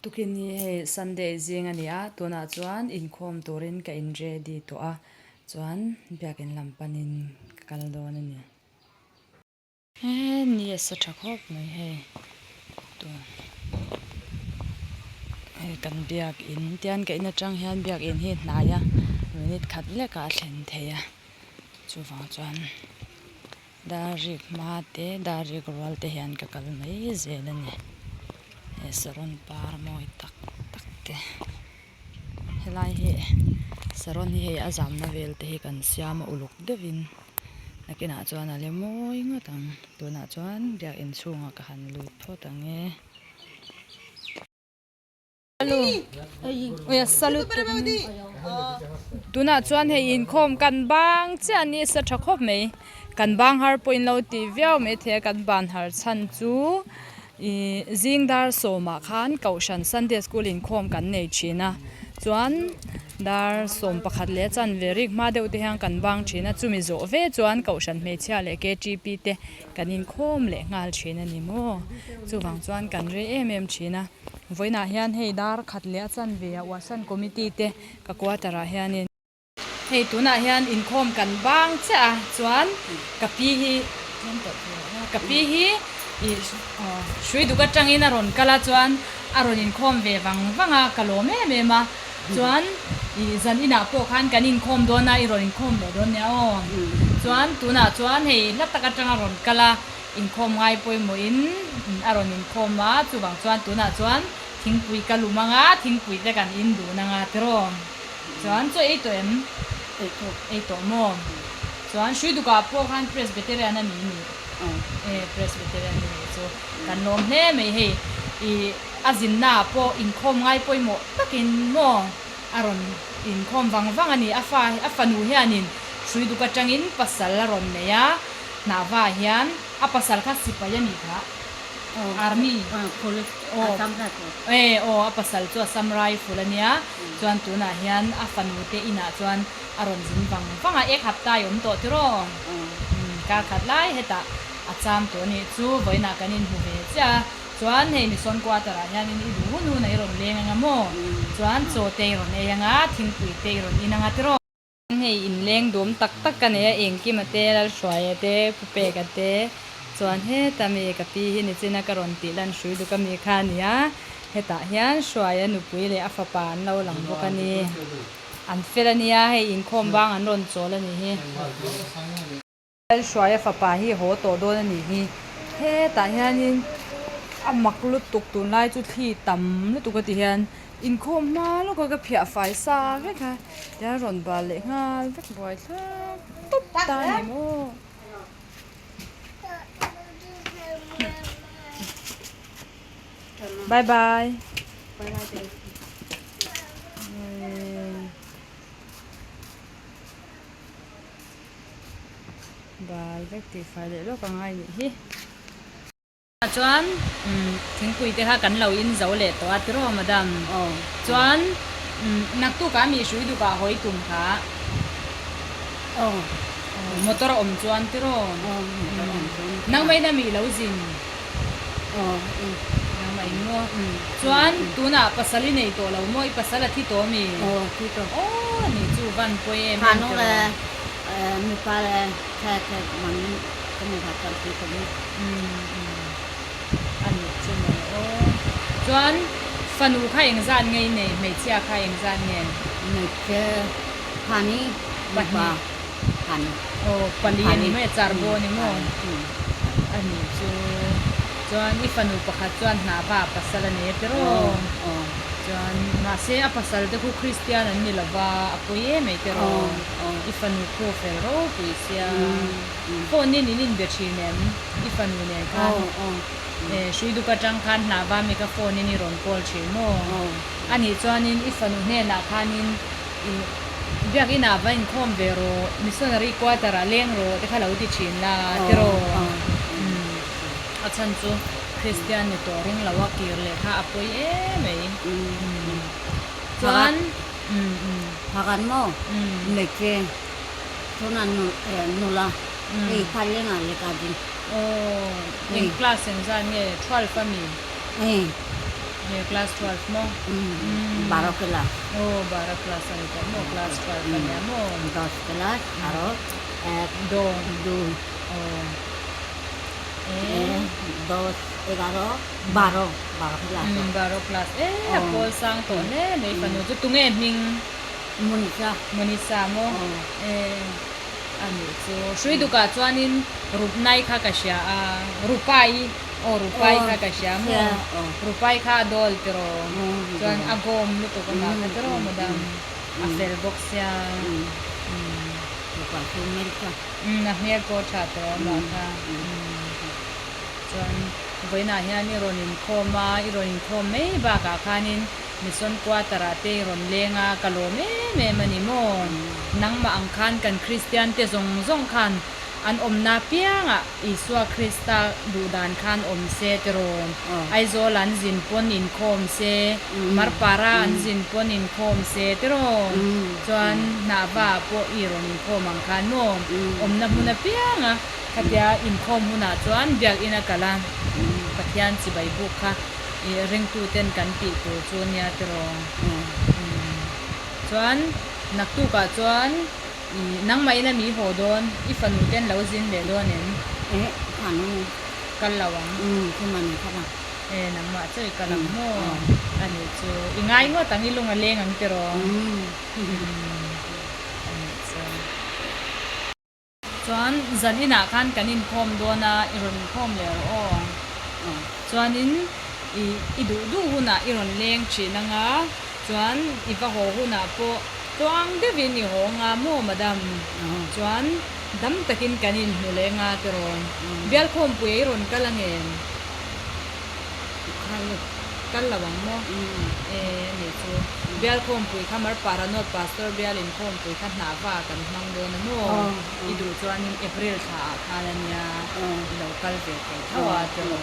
Tukin hi hei Sunday zing a ni a, tunah chuan inkhawm turin ka in ready tawh a, chuan biakin lam panin ka kal dawn a ni. He ni a sa tha khawp mai hei tun hei kan biakin tian ka in atang hian biakin hi hnai a minute khat lek ah a thlen thei a chuvang chuan dar rik hma te dar rik rual te hian ka kal mai zel a ni he saron par mawi tak tak te. Helai hi saron hi hei a zamna vel te hi kan siam a uluk deuhin nakinah chuan a le mawi ngawt ang tunah chuan biakin chhungah ka han lut phawt ang e. Tunah chuan hei inkhawm kan bang chiah a ni sa tha khawp mai kan bang har pawh in lo tih viau maithei a kan ban har chhan chu. Ih zing dar sawmah khan Kohhran Sunday School inkhawm kan nei thin a, chuan dar 11 leh chanve rik hma deuh te hian kan bang thin a, chumi zawh ve chuan Kohhran hmeichhia leh KTP te kan inkhawm leh nghal thin a ni maw? Chuvang chuan kan rei em em thin a, vawiinah hian hei dar khat leh a chanve ah Uahsan Committee te ka quarter ah hianin. Hei tunah hian inkhawm kan bang chiah a, chuan ka pi hi ka pi hi ih hrui duk atangin a rawn kal a, chuan a rawn inkhawm ve vang vang a, ka lawm em em a, chuan ih zan inah pawh khan kan inkhawm dawn a, i rawn inkhawm leh dawn nia aw, chuan tunah chuan hei hla tak atanga rawn kal a, inkhawm ngai pawimawhin a rawn inkhawm a, chuvang chuan tunah chuan thingpui ka lum ang a, thingpui te kan in dun ang a tiraw. Chuan chaw ei tawh em? Ei tawh. Ei tawh maw? Chuan Hruidukah pawh khan Presbyterian a ni ni? E Presbyterian a ni chu kan lawm hle mai hei. I a zinnaah pawh inkhawm ngai pawimawh takin maw a rawn inkhawm vang vang a ni. A fa a fanu hianin Hruiduk atangin pasal a rawn nei a, hnahva hian a pasal kha sipai a nih kha. Army. E aw a pasal chu Assam Rifle a nia chuan tunah hian a fanu te inah chuan a rawn zin vang vang a ek hapta i awm tawh tiraw kar khat lai hetah a cham tawh a nih chu vawiinah kan inhmu ve chiah a chuan hei mission quarter ah hianin i duh hun hun ah i rawn leng anga maw chuan chaw te i rawn ei anga thingpui te i rawn in anga tiraw. Hei inleng dawm tak tak ka nei a, Engkima te, Lalhruaia te, Pu Peka te chuan heta mi ka pi hi nichina ka rawn tih lan hrui duk ami kha a ni a, hetah hian Hruaia nupui leh a fapa an lo lang bawk a ni. An fel a nia, hei inkhawm bang an rawn chawl a nih hi. Lalhruaia fapa hi haw tawh dawn a nih hi. Hetah hianin a mak lutuk tunlai chu thli tam lutuk a ti hian inkhawm hma lawka ka phiah fai sa vek a tihian rawn bal leh nghal vek buai thlap tawp ta a ni maw. Bye bye. Bal vek tih fai leh lawk a ngai nih hi. Chuan thingpui te kha kan lo in zo leh tawh a tiraw madam. Chuan naktuk ah mi hrui duk ah hawi tum kha. Motor a awm chuan tiraw. Nangmah in a mi lo zin. Nangmah in maw. Chuan tunah pasal i nei tawh lo maw i pasal a thi tawh mi. Aw ni chu van pawi em em tiraw. Mipa le thla thla man ka mi kha kal pui ka ni. A nih chu mawle aw. Chuan fanu kha engzat nge i nei, hmeichhia kha engzat nge? Hmeichhe phani, mipa phani. Aw pali a ni mai a, charbo a ni maw? A nih chu. Chuan i fanu pakhat chuan hna va a pasal a nei a tiraw? Chuan mahse a pasal te khu Kristian an ni lova a pawi em ei tiraw? I fanu khu fel ropui sia. Phone in in inbe thin em? I fanu nen khan hrui duk atang khan hna va mi ka phone in i rawn call thin maw? Anih chuanin i fanu hnenah khanin i biakin ah va inkhawm ve rawh, missionary quarter ah leng rawh te kha lo ti thin la tiraw? A chhan chu Kristian ni tawh ring lo a kir leh kha a pawi em mai. Chuan Phakhat maw Meke chuna nula hei kha lenga leka ding. Aw eng class engzat nge 12 ami? Nge class 12 maw? 12 class. Aw 12 class a ni tawh maw? Class 12 a nia maw? 10 class aro ek do dui aw e dos egaro baro baro class umm baro class e a pawl sang tawh hle mai fanu chu tunge hming? Munisa. Munisa maw? E a nih chu hrui dukah chuanin Rupnai kha ka hria a Rupai Aw Rupai kha ka hria maw? Rupai kha a dawl tiraw? Chuan a gawm lutuk amah kha tiraw madam? A fel bawk sia. Rupai chu hmel tha. Umm a hmel pawh tha tiraw amah kha. Chuan vawiinah hian i rawn inkhawm a, i rawn inkhawm mai bakah khanin Mission quarter ah te i rawn leng a, ka lawm em em a ni maw? Nangmah ang khan kan Kristian te zawng zawng khan An awmna piangah Isua Krista duhdan khan awm se tiraw? Aizawl an zin pawn inkhawm se, Marpara an zin pawn inkhawm se tiraw? Chuan Hnahva ah pawh i rawn inkhawm ang khan maw? Awmna hmun apianga khatia inkhawm hunah chuan biakinn a kal a, Pathian chibai buk kha i ringtuten kan tih tur chu nia tiraw? Chuan naktukah chuan. I nangmah in a mi haw dawn, i fanu ten lo zin leh dawn em? Eh, fanu. Kal lo ang. Umm, chu mani khat ang. Eh, nangmah chaw i kal ang maw? A nih chu. I ngai ngawt ang, i lung a leng ang tiraw? Umm. A nih chu. Chuan zan inah khan kan inkhawm dawn a, i rawn inkhawm leh rawh aw. Chuanin i i duh duh hunah i rawn leng thin anga, chuan i va haw hunah pawh tluang deuhin i haw anga maw madam? Chuan dam takin kan inhmu leh anga tiraw? Bialkhawmpuia i rawn kal angem? Kal lo ang maw? E ni chu. Bial khawmpui kha Marpara North Pastor Bial inkhawmpui kha hnah va kan hmang dawn a maw? I duh chuanin April thla ah khan a nia i lo kal ve thei tho a tiraw?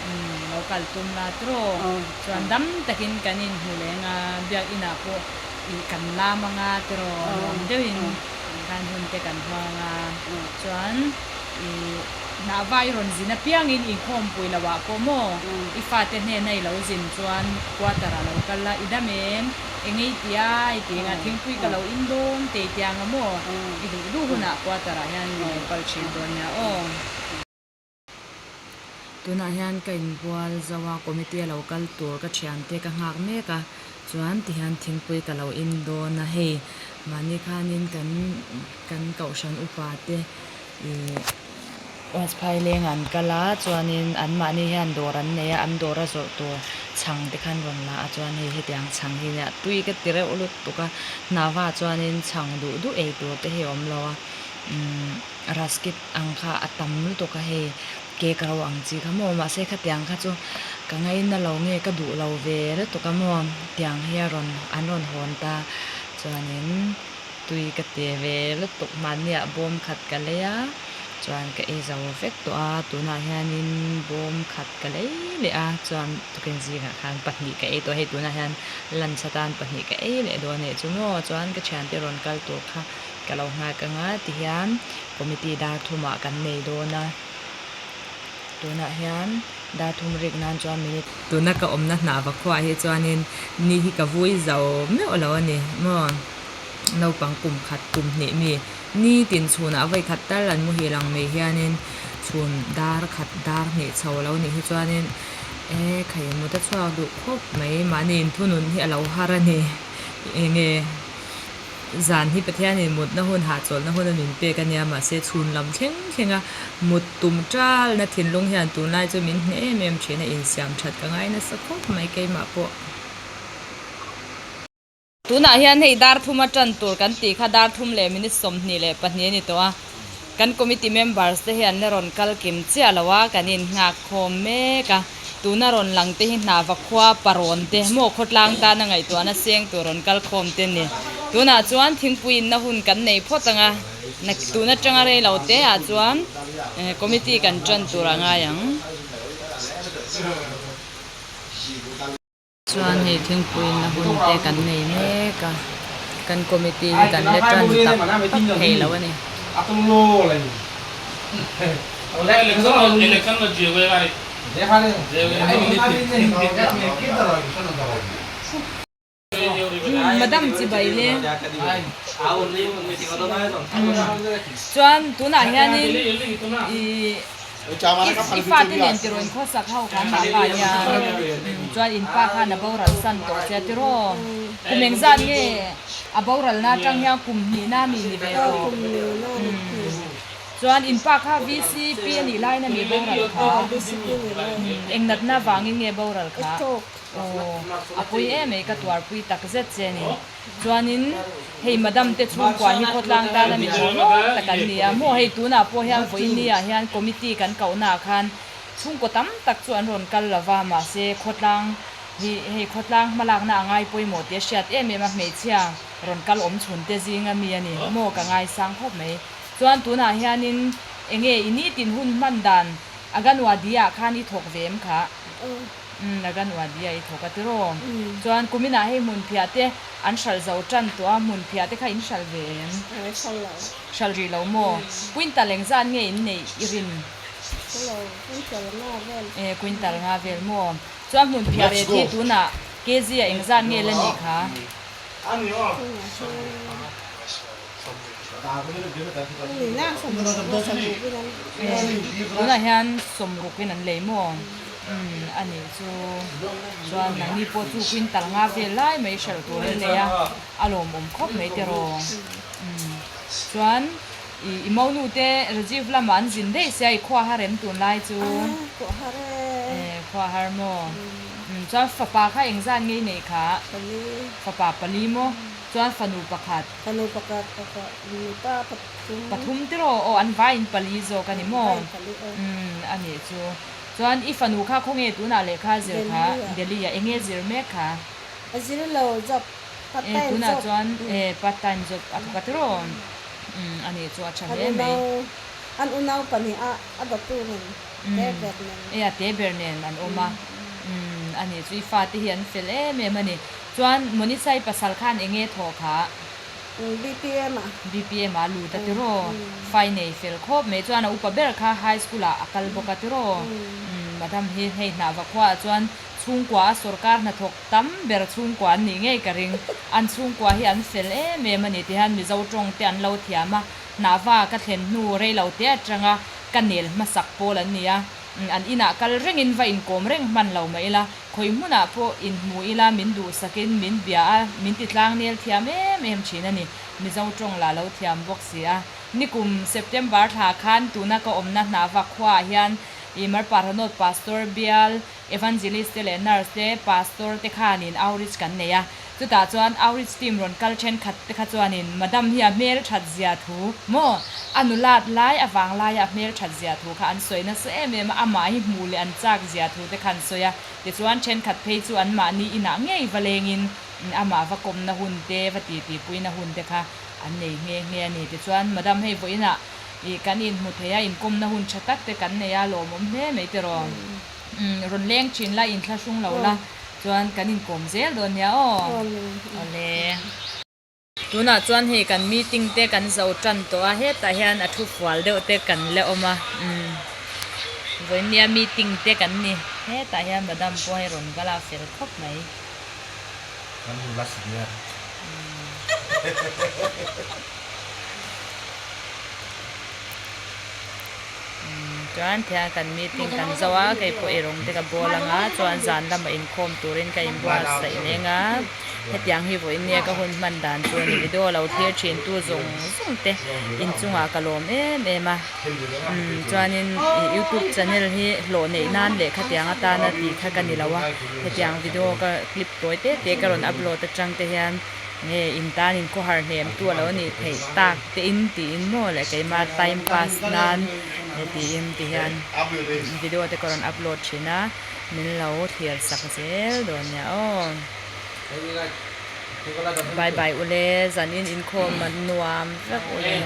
Umm lo kal tum la tiraw? Chuan dam takin kan inhmu leng a, biakinah pawh i kan lam anga tiraw? Nuam deuhin khan hun te kan hmang anga chuan i Hnah vai rawn zin apiangin inkhawmpui lo ah pawh maw i fate hnena i lo zin chuan quarter ah lo kal a, i dam em? Eng ei ti a? I ti eng a, thingpui ka lo in dawn te i ti ang a maw? I duh duh hunah quarter ah hian i lo kal thin dawn nia aw. Tunah hian ka inbual zo a, committee a lo kal tur ka thiante ka nghak mek a, chuan tihian thingpui ka lo in dawn a, hei mahni khanin kan kan kohhran upa te Ihh West Phaileng an kal a chuanin an mahni hian dawr an nei a an dawr a zawrh tur chhang te khan rawn la a chuan hei hetiang chhang hi nia tui ka ti reuh lutuk a hnava chuanin chhang duh duh ei tur te hi a awm lo a umm raskit ang kha a tam lutuk a hei cake ro ang chi kha maw mahse khatiang kha chu ka ngaina lo nge ka duh lo ve lutuk a maw tiang hi a rawn an rawn hawn ta chuanin. Tui ka ti ve lutuk mahniah bawm khat ka lei a, chuan ka ei zo vek tawh a, tunah hianin bawm khat ka lei leh a, chuan tukin zingah khan pahnih ka ei tawh a, hei tunah hian lunch atan pahnih ka ei leh dawn anih chu maw, chuan ka thiante rawn kal tur kha ka lo nghak anga tihian committee dar thumah kan nei dawn a, tunah hian dar thum rik nan chuan minute. Tuna ka awmna hnah va khuaah hi chuanin ni hi ka vui zo meuh lo a ni maw. Naupang kum khat kum hnih mi nitin chhunah vawi khat tal an muhil ang mai hianin chhun dar khat dar hnih chho lo nih hi chuanin e khai mut a chhuak duh khawp mai mahni inthunun hi a lo har a ni enge zan hi Pathianin mutna hun hahchawlhna hun a min pek a nia mahse chhun lam thleng thleng a mut tum talna thinlung hian tunlai chu min hneh em em thin a insiam that ka ngai nasa khawp mai keimah pawh. Tunah hian hei dar thum a tan tur kan tih kha dar thum leh minute 22 a ni tawh a, kan committee members te hian la rawn kal kim chiah lo a, kan innghak khawm mek a, tuna rawn lang te hi hna va khua parawn te maw khawtlang tana ngaihtuahna seng tur rawn kal khawm te ni. Tunah chuan thingpui inna hun kan nei phawt ang a, tun atanga rei lo te ah chuan committee kan tan tur a ngai ang. Chuan hei thingpui na hun te kan nei mek a, kan committee hi kan la tan tak tak thei lo a ni. Madam chibai le chuan tunah hianin ih i fate nen tiraw in khawsak ho khan mah pa hian chuan in pa khan a boral san tawh che a tiraw kum engzat nge a boralna atang hian kum hnihna mi ni ve tawh chuan in pa kha VCP a nih laiin a mi boral kha eng natna vangin nge boral kha. Aw, a pawi em ei ka tuarpui tak zet che ni. Chuanin hei Madam te chhungkua hi khawtlang tan a mi duh hlawm tak an ni a. Maw hei tunah pawh hian vawiin ah hian committee kan kohna ah khan chhungkaw tam tak chu an rawn kal lova mahse khawtlang hi hei khawtlang hmalakna a ngai pawimawh tih a hriat em em a hmeichhia rawn kal awm chhun te zinga mi a ni. Maw ka ngaisang khawp mai. Chuan tunah hianin enge i nitin hun hman dan Aganwadi ah khan i thawk ve em kha? Umm Naganwadi a i thawk a tiraw? Chuan kuminah hei hmun phiah te an hralh zo tan tawh a, hmun phiah te kha in hralh ve em? Hralh lo. Hralh rih lo maw? Quintal engzat nge in neih i rin? Hralh lo, quintal nga vel. E, quintal nga vel maw? Chuan hmun phiah ret hi tunah kg ah engzat nge la nih kha? Tunah hian sawmruk in an lei maw? Umm a nih chu chuan nangni pawh chu quintal nga vel lai mai hralh tur an nei a, a lawmawm khawp mai tiraw? Umm chuan i monu te Rajiv lamah an zin daih sia i khua har em tunlai chu? E khua har maw? Umm chuan fapa kha engzat nge i neih kha? Fapa pali maw? Chuan fanu pakhat. Fanu pakhat pakhat mipa pathum. Pathum tiraw? Aw an vaiin pali zawk a ni maw? Vaiin pali aw. Umm a nih chu. Chuan i fanu kha khawnge tunah lehkha zir kha? Delhi ah. Enge zir mek kha? A zir lo job, part E time tunah job. chuan e part time job a thawk a tiraw? Umm a nih chu a tha hle mai. An unau an unau pahnih a a dawtu nen te ber nen. E a te ber nen an awm a. Umm a nih chu i fate hi an fel em em a ni. Chuan Monisai pasal khan enge thawh kha? BPM ah. BPM ah lut a tiraw? Fai nei fel khawp mai. Chuan a upa ber kha high school ah a kal bawk a tiraw? Madam hi hei hnah va khua ah chuan chhungkua a sorkar hnathawk tam ber chhungkua an nih ngei ka ring. An chhungkua hi an fel em em a ni ti hian Mizo tawng te an lo thiam a, hnah va ka thlen hnu rei lo te atanga ka nel hmasak pawl an ni a. An inah kal rengin va inkawm reng hman lo mah ila, Khawi hmunah pawh inhmu ila min duhsakin min bia a, min ti tlang nel thiam em em thin a ni. Mizo tawng lah lo thiam bawk si a. Nikum September thla khan tuna ka awmna Hnahva khuaah hian i Marparanawt Pastor bial Evangelist te leh Nurse te Pastor te khanin outreach kan nei a. Chutah chuan outreach team rawn kal thenkhat te kha chuanin Madam hi a hmel that zia thu maw? A nulat lai avang laia a hmel that zia thu kha an sawi nasa em em a, amah hi hmuh leh an chak zia thu te kha an sawi a. Tichuan thenkhat phei chu anmahni inah ngei va lengin amah va kawmna hun te, va titipuina hun te kha an nei nghe nghe a ni. Tichuan Madam hei vawiinah ih kan inhmu thei a, inkawmna hun tha tak te kan nei a, lawmawm hle mai tiraw? Rawn leng thin la, inthlahrung lo la. Chuan kan inkawm zel dawn nia aw. Awle. Tunah chuan hei kan meeting te kan zo tan tawh a, hetah hian a thu fual deuh te kan la awm a, umm vawinia meeting te kan ni, hetah hian madam pawh hei rawn kal a fel khawp mai. Kan nula senior. Chuan thian kan meeting kan zo a kei pawh eirawng te ka bawl ang a chuan zan lamah inkhawm turin ka inbuatsaih leng a hetiang hi vawiin nia ka hun hman dan chu a ni video lo thlir thin tu zawng zawng te inchungah ka lawm em em a umm chuanin ih youtube channel hi hlawh neih nan leh khatiang atana tih kha ka ni lo a hetiang video ka clip tawi te te ka rawn upload atang te hian. Nge in tan in khawhar hnem tu a lo nih theih tak te in tiin maw leh keima time pass nan he tiin ti hian video te ka rawn upload thin a min lo thlir sak zel dawn nia aw. Bye bye ule zan in inkhawm a nuam vek ule.